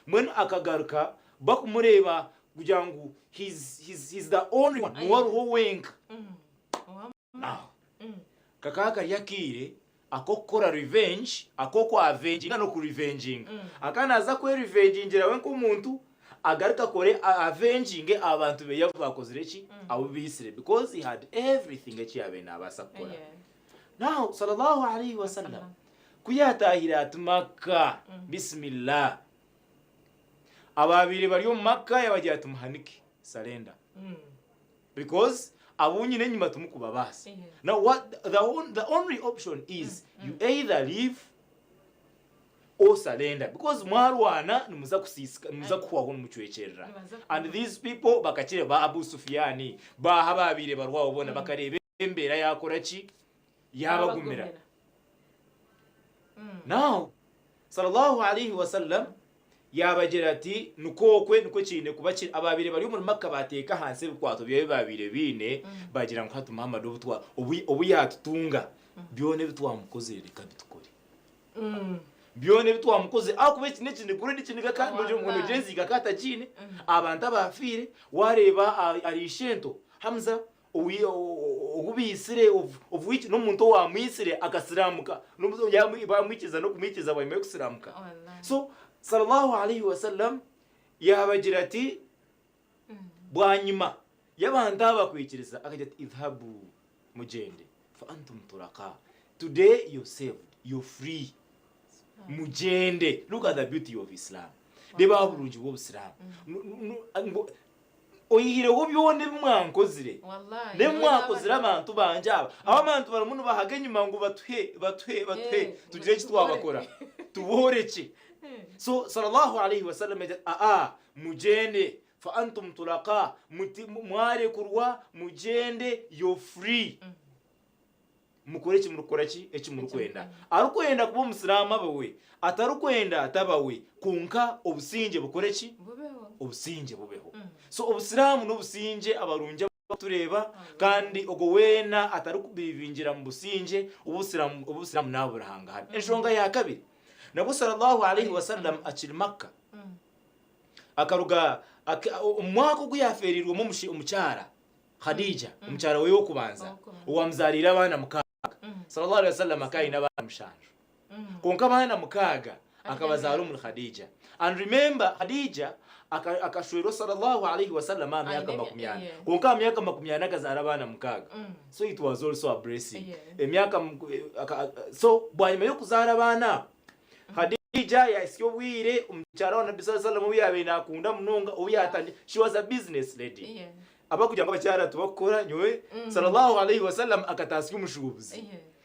Mbwenu akagaruka bakumureeba kugira ngu he's, he's, he's the only one, niwe ariho wenka. Now, kakaba kari akaire ak'okukora revenge, ak'okwavenginga n'okurevenginga. Akaba naaza kwerevengingira we nk'omuntu, agaruke akore avenginge abantu beye abu baakozire ki? Abu baitsire because he had everything eki yaabaire naabaasa kukora. Now, sallallahu alaihi wasallam, ku yaataahire ati Makka, Bismillah, abaabaire bari omu Makka yaabagira ati muhanike, surrender. Because abu nyine enyima timukubabaasa. Now, what, the, on, the only option is you either leave or surrender because mwarwana nimuza kusiisika nimuza kuhwaho nimucwekyerera and these people bakakire ba Abu Sufyan baaha abaabaire barwaho boona bakareeba embeera yaakora ki? Yaabagumira. Now, Sallallahu alaihi wasallam yaabagira ati, Nikwo okwe nikwo kiine kuba kiri. Abaabaire bari omuri Makka baateeka ahansi ebikwato byabo ebi baabaire baine, baagira ngu hati Muhammad obu twa, obu, obu yaatutunga, byona ebi twamukozire reka abitukore. Byona ebi twamukozire, ahakuba eki n'ekiniga, already ekiniga ka, nogira enziika akaba atagiine, abantu abaafiire, waareeba ari ishento, Hamza, Ou baitsire of which n'omuntu owamwitsire akasiraamuka bamwikiriza n'okumwikiriza bwanyima y'okusiraamuka. So sallallahu alaihi wasallam yaabagira ati bwanyima y'abantu aba kwikiriza akagira ati idhabu mugyende fa antum turaka today you're saved you're free mugyende look at the beauty of Islam reeba aha burungi bw'obusiraamu Oihireho byona ebi mwankozire, Wallahi, n'ebi nyowe mwakozire naaba abantu bangye aba, abu abantu barimu nibahaga enyima ngu batuhe, batuhe, batuhe, Eh, tugire eki twabakora, tuboorekye. So sallallahu alaihi wasallam yagira ati, aa, mugyende, fa antum tulaqa, muti, mwarekurwa, mugyende, you're free. Mukore eki murikukora ki? Eki murikwenda. Arikwenda kuba Omusiraamu abe we, atarikwenda ataba we, kwonka obusingye bukore ki? Bubeho. Obusingye bubeho. So Obusiraamu n'obusingye abarungi abarikutureeba, kandi ogwo weena atarikubirivingira mu busingye, Obusiraamu Obusiraamu naabura hangahari. Enshonga ya kabiri, nabwo Sallallahu Alaihi Wasallam akiri Makka, akaruga omu mwaka ogu yaafeereirwemu omukyara, Khadija, omukyara we w'okubanza, owamuzaariire abaana mukaaga, sallallahu alaihi wasallam akaba aine abaana mushanju. Kwonka abaana mukaaga akabazaara omuri Khadija. And remember, Khadija akashwerwa sallallahu alaihi wasallam aha myaka 40. Kwonka aha myaka 40 akazaara abaana mukaaga. So it was also a blessing. Emyaka so bwanyima y'okuzaara abaana abo, Khadija yahitsya obwire omukyara wa Nabbi sallallahu alaihi wasallam ou yaabaire naakunda munonga, ou yaatandi, she was a business lady. Abarikugira ngu abakyara tibakukora nyowe sallallahu alaihi wasallam akataasya omushuubuzi.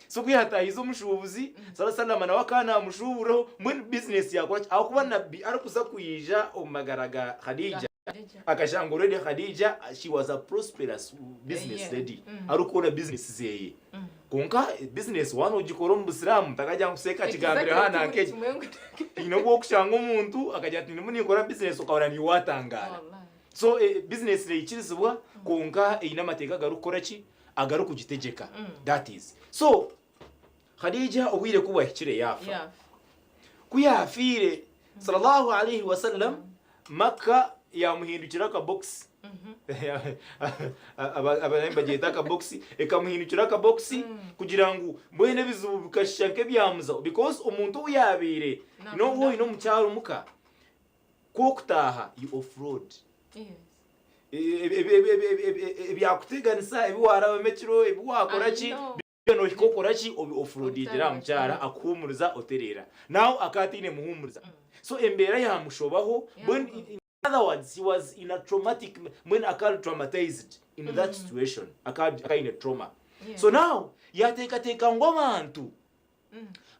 So ku yaataahize omushuubuzi, sallallahu alaihi wasallam nawe akaba naamushuuburaho mbwenu business yaakora ki? Ahakuba Nabbi arikuza kwija omu magara ga Khadija, akashanga already Khadija she was a prosperous business lady arikukora business zeeye. Kwonka business waaba noogikora omu busiraamu ntakagira ngu seeka akigambire aha nanka eki. Haine obu orikushanga omuntu akagira ati ndimu ninkora business okahurira naiwe waatangaara. So business neikirizibwa kwonka eine amateeka agarikukora ki? Agarikugitegyeka. That is. So Khadija obwire ku bwahikire yaafa. Ku yaafiire sallallahu alaihi wasallam Makka. yamuhindukira akabokisi. Abarabi nibagyeta akabokisi, ekamuhindukira akabokisi kugira ngu mbwenu ebizibu bikashusha nk'ebyamuzaho because omuntu ou yaabaire n'obu oine omukyara omuka, ku okutaaha you offload. Ebyakuteganisa, ebi waarabamu ekiro, ebi waakora ki, Byona ohika okora ki obi offloadingira aha mukyara akuhumuriza otereera. Now akaba ataine muhumuriza. So embeera yamushobaho mbwenu in other words he was in a traumatic mbwenu akaba ari traumatized in that situation akaba aine trauma. So now yateekateeka ngu abantu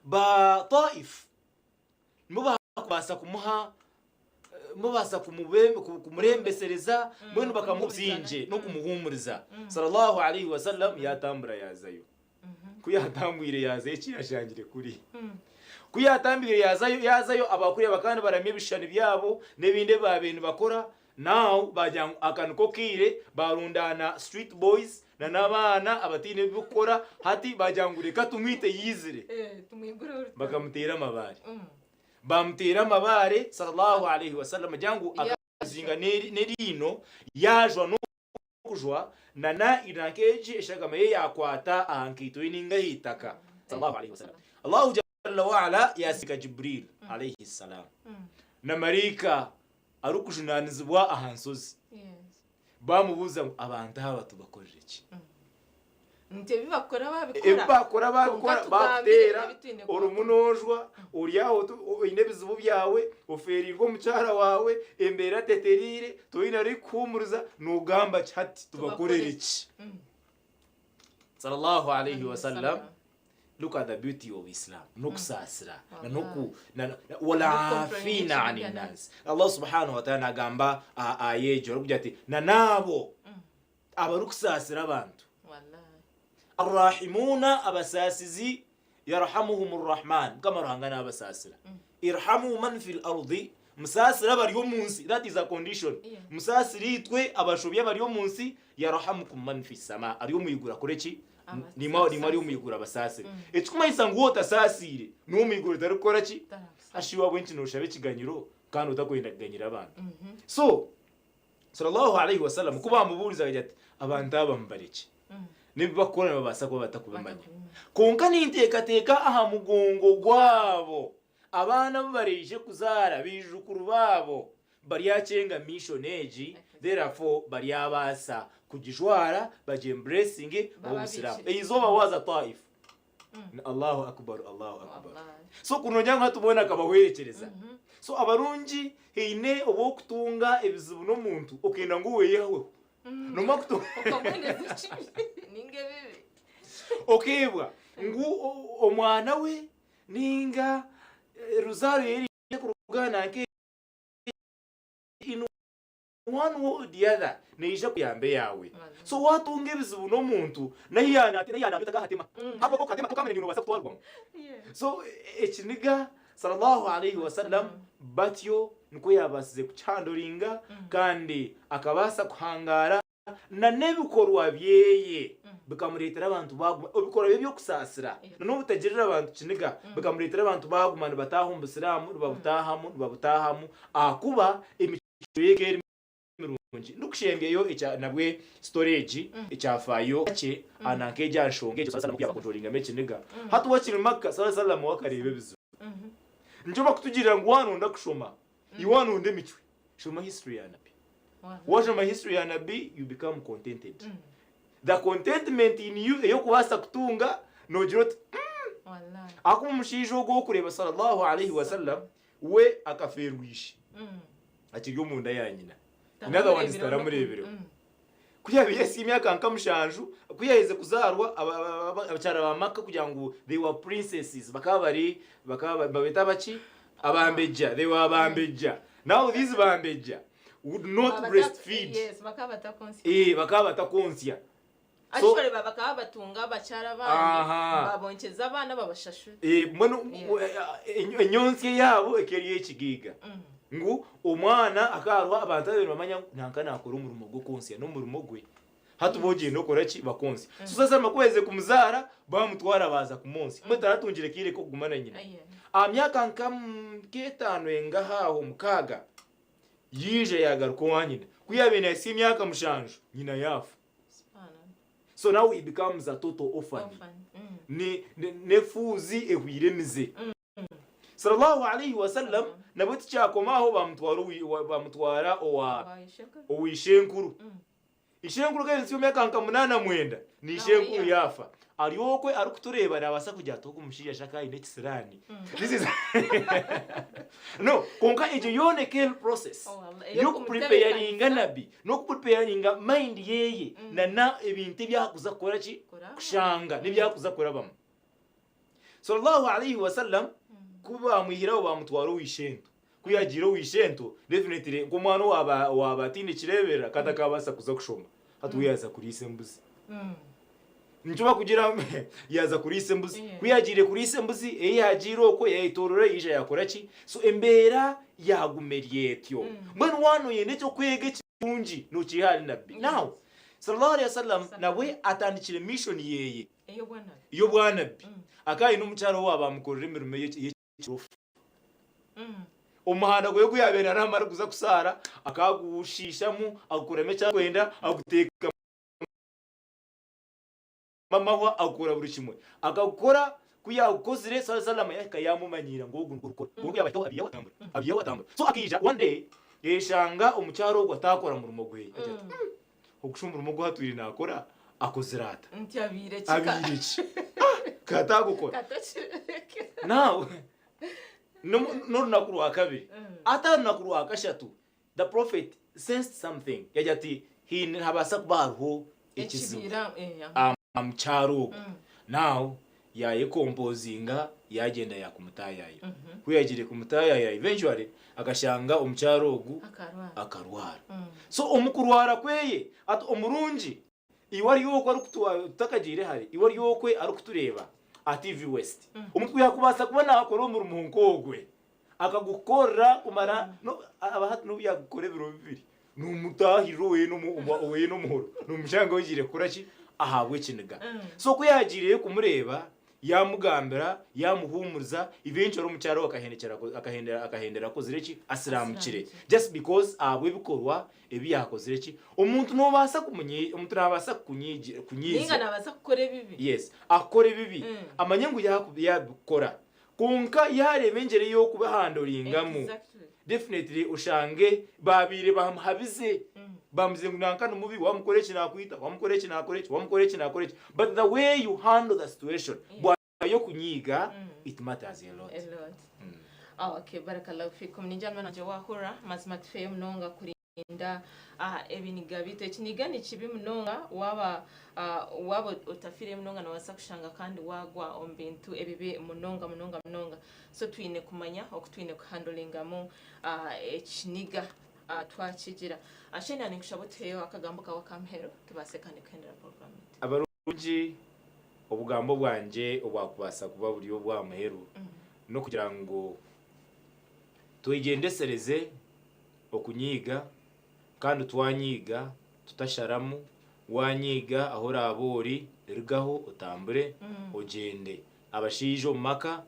ba Taif nibo bakubaasa kumuha mubaasa kumurembesereza mbwenu bakamuha obusingye n'okumuhuumuriza. Sallallahu alaihi wasallam yaatambura yaazayo. Ku yaatambwire yaazayo eki yashangire kuri. Ku yaatambwire yaazayo yaazayo abakuriya bakaba nibaramya ebishushani byabo n'ebindi ebi baabaire nibakora. Now baagira ngu aka niko kaire baarundaana street boys na n'abaana abataine ebi barikukora hati baagira ngu reka tumwite yaizire. Bakamuteera amabaare. Baamuteera amabaare sallallahu alaihi wasallam agira ngu akazinga n'eriino yaajwa n'okujwa na na nk'egi eshagama ye yaakwata aha nkaito ye ninga aha itaka sallallahu alaihi wasallam. Allahu jalla wa ala yaasindika Jibril alaihi salaam na maraika arikujunaanizibwa aha nshozi Baamubuuza ngu, Abantu aba tubakorere ki? Nti ebi bakukora babikora. Ebi bakora babikora, Kwonka tugambire bakuteera, ebi twine orimu kubakora. noojwa, ori aho oine ebizibu byawe, ofeereirwe omukyara waawe, embeera tetereire, toine arikukuhuumuriza, noogamba ki hati tubakorere Tubakorere ki? Sallallahu alaihi wasallam. Look at the beauty of Islam n'okusaasira na n'oku na na wal'afiina ani nnaasi. Allah subhanahu wa ta'ala nagamba aha aya egyo arikugira ati na n'abo abarikusaasira abantu Arrahimuuna abasaasizi yarhamuhum rrahman Mukama Ruhanga nabasaasira. Irhamu man fil ardi musaasire abari omu nsi that is a condition musaasire itwe abashobya abari omu nsi yarhamukum man fi sama ari omu iguru akore ki Nimwe nimwe ari omu iguru abasaasire. Ekikumanyisa ngu waaba otasaasiire, n'ow'omu iguru tarikukora ki? Hashi iwe ahabw'enki nooshaba ekiganyiro kandi otakwenda kuganyira abantu? So, Sallallahu alaihi wasallam ku baamubuurize akagira ati, Abantu aba mubarekye. N'ebi barikukora nibabaasa kuba batakubimanya. Kwonka ninteekateeka aha mugongo gwabo, abaana abu baraije kuzaara, baijukuru baabo, Baryakyenga mission egi therefore baryabaasa kugijwara bagi embracinge babe omusiraamu. Eizooba waaza Taif ni Allahu Akbar Allahu Akbar. So kunogira ngu hati boona akabahwerekyereza. So abarungi haine obu okutunga ebizibu n'omuntu okenda ngu weyehweho. Nomara kutunga Okamwendeza ekibi ninga ebibi. Okeebwa ngu omwana we ninga ruzaaro ye erikuruga nanka in one way or the other neija kuyamba eyawe. So watunga ebizibu n'omuntu nahiyanatema nobaasa kutwarwamu. So ekiniga sallallahu alaihi wasallam batyo nikwo yabaasize kukihandoringa kandi akabaasa kuhangaara Na n'ebikorwa byeye bikamureetera abantu baaguma, ebikorwa bye by'okusaasira na n'obutagirira abantu kiniga bikamureetera abantu baaguma nibataaha omu Busiraamu, nibabutaahamu, nibabutaahamu ahakuba emicwe ye ekaba eri mirungi. Ndikushembyayo ekya nabwe story egi, ekyafaayo kakye aha nanka egi aha nshonga egyo Sallallahu oku yaabakontrolingamu ekiniga. Hati wakiri Makka, Sallallahu Sallam we akareeba ebizibu. Nikyo bakutugirira ngu waanonda kushoma, iwe waanonda emicwe, shoma history ya Nabbi. Washoma history ya Nabbi you become contented. The contentment in you ey'okubaasa kutunga nogira oti mm. Ahakuba omushaija ogu orikureeba sallallahu alaihi wasallam we akafeerwa ishe akiri omunda ya nyina. In other words taramureebireho. Ku yaabaire ahitsya emyaka nka mushanju, ku yaaherize kuzaarwa abakyara ba Makka kugira ngu they were princesses bakaba bari bakaba nibabeeta abaki? Abambejja, they were abambejja. Now these bambejja would not breastfeed. Yes, bakaba batakontsya. Eh, bakaba batakontsya. So Actually bakaba batunga abakyara abandi Aha. babonkyeza abaana babashashura. Eh, mbwenu enyonsya yaabo ekaba eri ey'ekigaiga. Ngu omwana akaarwa abantu ababaire nibamanya ngu nanka naakora omurimo gw'okwontsya n'omurimo gwe. Hati bo ogyenda okora ki? Bakwontsya. So sasa ku baaherize kumuzaara, baamutwara baaza kumwontsya. Mbwenu taratungire kaire k'okuguma na nyina. Aha myaka nka nk'etaano engaha aho mukaaga, Yaija yaagaruka owa nyina. Ku yaabaire naahitsya emyaka mushanju, nyina yaafa. So now he becomes a total orphan. Ni, ni, n'efuuzi ehweire emize. Sallallahu alaihi wasallam nabwe tikyakoma aho bamutwara owi, bamutwara owa owa ishenkuru. Ishenkuru ka yaahitsya emyaka nka munaana mwenda, na ishenkuru yaafa. Ari okwe arikutureeba naabaasa kugira ati ogu omushaija shi akaba aine ekisiraani. This is No, kwonka egyo yoona ekaba eri process y'okupreparinga Nabbi, n'okupreparinga mind yeeye na na ebintu ebi arikuza kukora ki? Kushanga n'ebi arikuza kurabamu. Sallallahu alaihi wasallam ku baamwihire aho baamutwara owa ishento. Ku yaagiire owa ishento, definitely nk'omwana owaaba owaaba ataine kireeberera kandi akaabaasa kuza kushoma, hati we yaaza kuriisa embuzi. Nikyo bakugira ngu yaaza kuriisa embuzi. Ku yaagiire kuriisa embuzi, ei yaagiire okwo yaayetoorora yaija yaakora ki? So embeera yaaguma eri etyo. Mbwenu waaba nooyenda eky'okwega ekirungi, nookiiha ahari Nabbi. Now, Sallallahu Alaihi Wasallam nabwe atandikire mission yeeye ey'obwanabbi. Akaba aine omukyara ou baaba bamukorera emirimo y'ekirofa. Omuhanda gwe ogu yaabaire naaraba arikuza kusaara, akagushiishamu, agukoramu eki arikwenda, aguteekamu amahwa, agukora buri kimwe. Akagukora, ku yaagukozire, Sallallahu Alaihi Wasallam yahika yaamumanyiira ngu ogu nigwo orikukora. Kwonka ku yaabaire abiireho atambura, abiireho atambura. So akaija one day yeshanga omukyara ogwo ataakora murimo gwe. Agira ati, Ogu shi omurimo ogu atwire naakora akozire ata? Nti abaire ki ka? Abaire ki? Ah! Ka ataagukora. Katakireke. Now, n'omu- n'orunaku rwa kabiri, ate aha runaku rwa kashatu, the prophet sensed something. Yagira ati, haine nihabaasa kuba hariho ekizibu Ekibiira, eh, aha mukyara ogu. Now, yaayekompozinga yaagyenda yaakumutaayaayira. Ku yaagiire kumutaayaayira eventually akashanga omukyara ogu akarwara. So omu kurwara kweye ati omurungi iwe ari okwe arikutu tutakagiire hare iwe ari okwe arikutureeba aha TV West. Omuntu ku yaakubaasa kuba naakora omurimo nk'ogwe akagukorera kumara aba hati n'obu yaagukora ebiro bibiri Nomutahirira oweye n'omuhoro nomushanga ogiire kukora ki ahabw'ekiniga. So ku yagiireyo kumureeba yamugambira yamuhumuriza eventually omukyara we akahendekyera akahendera akahendera akozire ki asiramukire just because ahabw'ebikorwa ebi yakozire ki omuntu nobaasa kumunyi omuntu nabaasa kukunyigira Ninga kunyiiza nabaasa kukora ebibi. yes akukora ebibi amanye ngu yabikora Kwonka yaareeba engyera ey'okubihandoringamu, Exactly. definitely oshange baabaire bamuhabize, bamugize ngu nanka ni mubi, wamukora eki nakwita, wamukora eki nakora eki, wamukora eki nakora eki. But the way you handle the situation, bwaba y'okunyiiga, it matters a lot. A lot. Ah, okay, barakallahu fikum. Ningira mwana wangye waahurira, mazima tufeeyo munonga kuri Rinda ebiniga biitu. Ekiniga ni kibi munonga waaba waaba otafiireyo munonga noobaasa kushanga kandi waagwa omu bintu ebibi munonga munonga munonga. So twine kumanya oku twine kuhandoringamu ekiniga twakigira. Shane ninkushaba otuheyo akagambo kaawe ak'aha muheru tubaase kandi kuhendera puroguraamu yaitu. Abarungi, obugambo bwangye obwakubaasa kuba buri obw'aha muheru n'okugira ngu twegyendesereze okunyiiga kandi twanyiiga tutasharamu, wanyiiga ahu oraabe ori rugaho otambure ogyende. Abashaija omu maka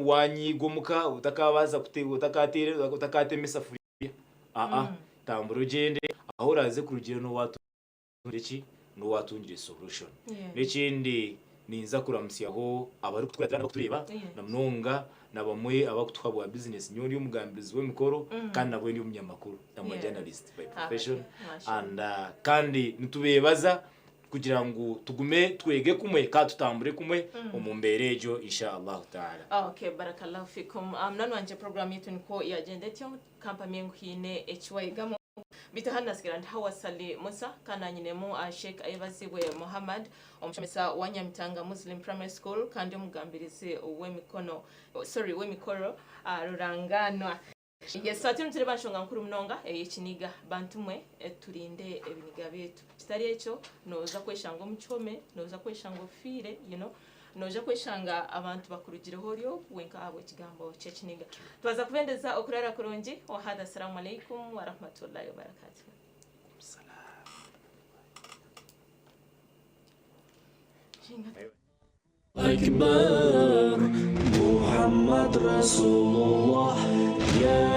wanyiiga omuka otakabaasa otakateema esafuriya aa tambura ogyende ahu oraaze kurugira n'obu waatungire ki n'owaatungire solution. N'ekindi ninza kuramutsyaho abarikutukuratira n'abarikutureeba na munonga na bamwe abarikutuha bwa bizinesi. Nyowe ndi omugambirizi w'emikoro kandi nabwe ndi omunyamakuru. I'm a journalist by profession and kandi nitubeebaza kugira ngu tugume twege kumwe kandi tutambure kumwe omu mbeera egyo Insha Allahu Ta'ala. Okay, barakallahu fikum. Munywani wangye program yaitu nikwo yagyenda etyo, kampamye ngu haine eki wayegamu. Beitu hanu natsigira ndi Hawa Ssali Musa kandi nanyinemu Sheikh Ayebazibwe Muhammad omushomesa wa Nyamitanga Muslim Primary School kandi omugambirizi w'emikono sorry w'emikoro ruranganwa. Yes, so nitureeba nshonga nkuru munonga ey'ekiniga. Bantu mwe turinde ebiniga byaitu. Kitari ekyo noza kweshanga omu kihome, noza kweshanga ofiire, you know. Noija kweshanga abantu bakurugireho ori ogu wenka ahabw'ekigambo ky'ekiniga. Twaza kubendeza okurara kurungi. Wa hadha Assalamu alaikum wa rahmatullahi wa barakatuh. Akbar Muhammad Rasulullah ya.